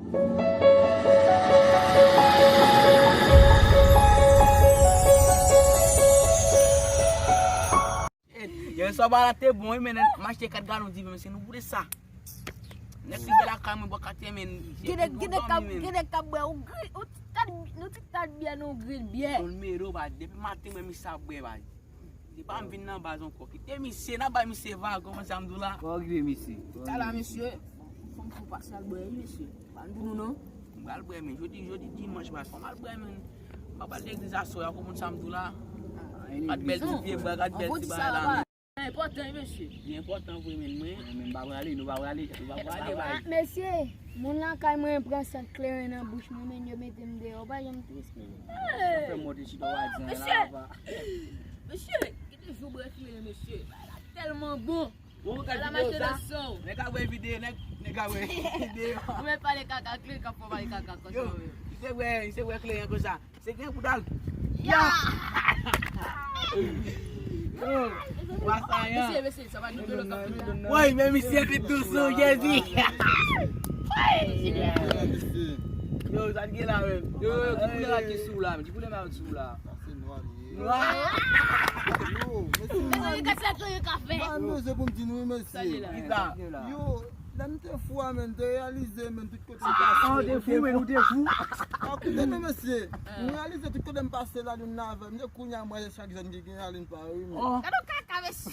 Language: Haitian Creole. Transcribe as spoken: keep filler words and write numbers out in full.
Yè swa ba la te bon, wi, men m achte kat galon diven, men se nou boule sa. Nèg rive lakay mwen, bò kat, men, gen nèg k ap, gen nèg k ap bwè yon ti kat, yon ti kat byè nan yon grenn byè. Yon nimewo, ba, depi maten, mwen, misye ap bwè, ba. Se pa m vin nan baz ankò. Kite misye, n a bay misye vag, konprann sa m di w la? Kòman rive, misye? Sa la, mesye. Fò m fè w pase al bwè, wi, mesye. Pa n pou nou, non. M pral bwè, men jodi, jodi dimanch, baz, fò m al bwè, men. M pa pral legliz aswè a, konprann sa m di w la? Gad bèl ti pye bwa, gad bèl ti bagay la, men. Enpòtan, wi, mesye. Li enpòtan vre, men mwen. Men m pa prale, nou pa prale, nou pa prale, bay. Mesye, moun lakay mwen pran sant kleren nan bouch mwen, men yo mete m deyò, pa janm tris, men. Sa fè monte chita w a di an la, papa. Mesye, kite jou bwè kleren, mesye. Bagay la tèlman bon. Bon, gad videyo sa. Nèg ka wè videyo, nèg, nèg ka wè videyo. Ou mèt pale kaka, kleren k ap fè w pale kaka konsa. Yo, li te wè, li te wè kleren konsa. Se gen pou dal. Ya! Yo, wa sa yan. Mesye, mesye, sa va nou dolo k ap vini la. Woy, men misye te dous, Jezi. Yo, sa t gen la menm? Yo, yo, yo, ki koulè la ki sou la? Ki koulè la ki sou la? Sa se nwa li ye. Nwa. Yo, mesye. Mesye, kasa kleren ka fè. Ba nou se pou m di nou, mesye. Sa li la. Ki sa? Yo, lè m te fou a, men, m te reyalize, men, tout kote m pase. Ah, ou te fou, men, ou te fou. Ah, koute non, mesye. M reyalize tout kote m pase, lalin nan avè m. Se kounye a m wè chak jèn ki gen lalin pa yo, wi, men. Oh. Gade w kaka, mesye.